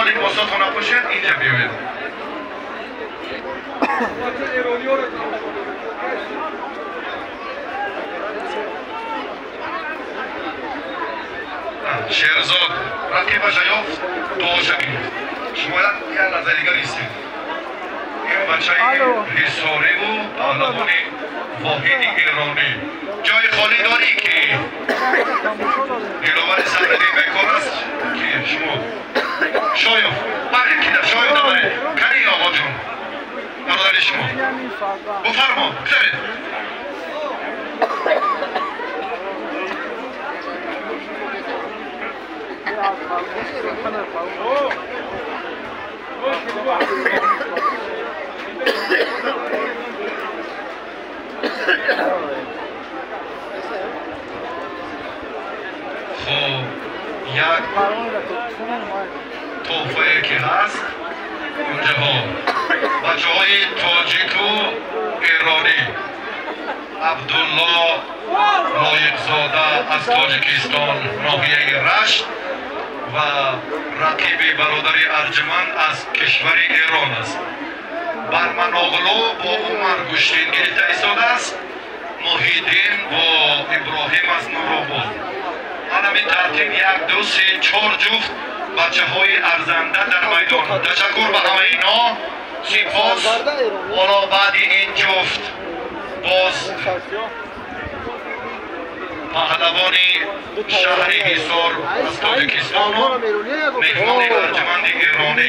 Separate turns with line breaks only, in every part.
Шумо либосотонро пӯшед, инҷа биёед. Шерзод рақибаша ёфт, дуоша гирифт. Шумо як лаҳза дигар истед. Ин бачаи ҳисориву паҳлавони воҳиди эронӣ. Ҷои холӣ дорӣ ки Диловари Садриддин бекор аст ки шумо Шоев баред ки Шоев набаред. Кани оғоҷон бародари шумо буфармо, гузаред. Хоб, як тӯҳфае ки ҳаст унҷаҳо бачаҳои тоҷику эронӣ. Абдулло Лоиқзода аз Тоҷикистон, ноҳияи Рашт, ва рақиби бародари арҷуманд аз кишвари Эрон аст. Барманоғлу бо Умар гӯштин гирифта истодааст, Муҳиддин бо Иброҳим аз Нуробод. Ҳамин тартиб 1, 2, 3, 4 ҷуфт бачаҳои арзанда дар майдон. Ташаккур ба ҳамаи инҳо. Сипос. Ҳоло баъди ин ҷуфт боз паҳлавони шаҳри Ҳисор аз Тоҷикистону меҳмони арҷуманди эронӣ.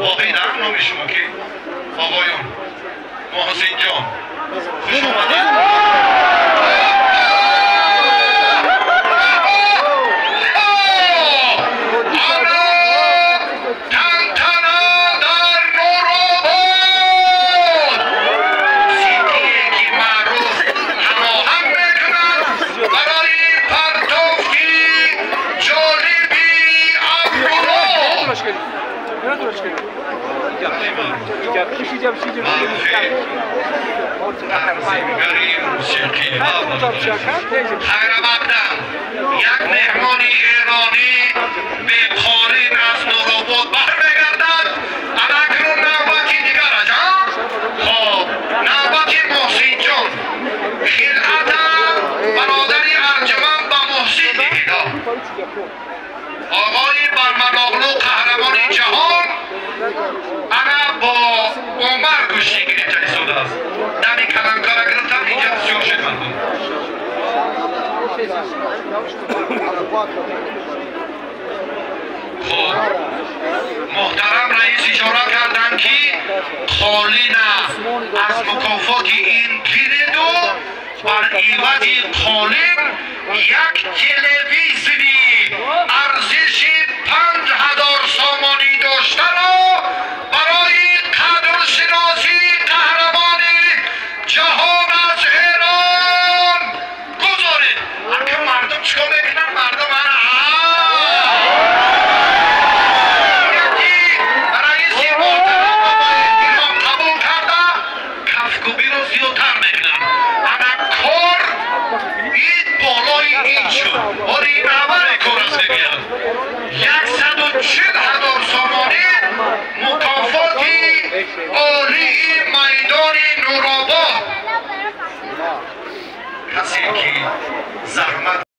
Воҳид номи шумо ки? Оғоён Муҳсинҷон, хуш омадед. Хайрамақдам як меҳмони эронӣ беқорин аз Нуробод бармегардад. Анакнун навбати дигараш. Хоб, навбати Муҳсинҷон. Хилъата бародари арҷуманд ба Муҳсин диҳед. Оғои Барманоғлу қаҳрамони ҷаҳон ана бо Умар гӯштӣ гирифта истодааст. Дами каланкара гирифтам, инҷа бисёр шуд мардум. Хуб, муҳтарам раис ишора карданд ки қолина аз мукофоти ин гиреду бар ивази қолин як телевизори арзиши 5000 сомонӣ доштаро барои қадршиносии қаҳрамони ҷаҳон аз Эрон гузоред. Ака мардум чикор мекунанд? Мардум раиси муҳтарам бо эҳтиром қабул карда кафкӯбиро зиёдтар мекунанд. Ана кор ин болои ин шуд. Ори ин аввали кор аст мегӯяд. 140 000 сомонӣ мукофоти олии майдони Нуробод. Касе ки заҳмат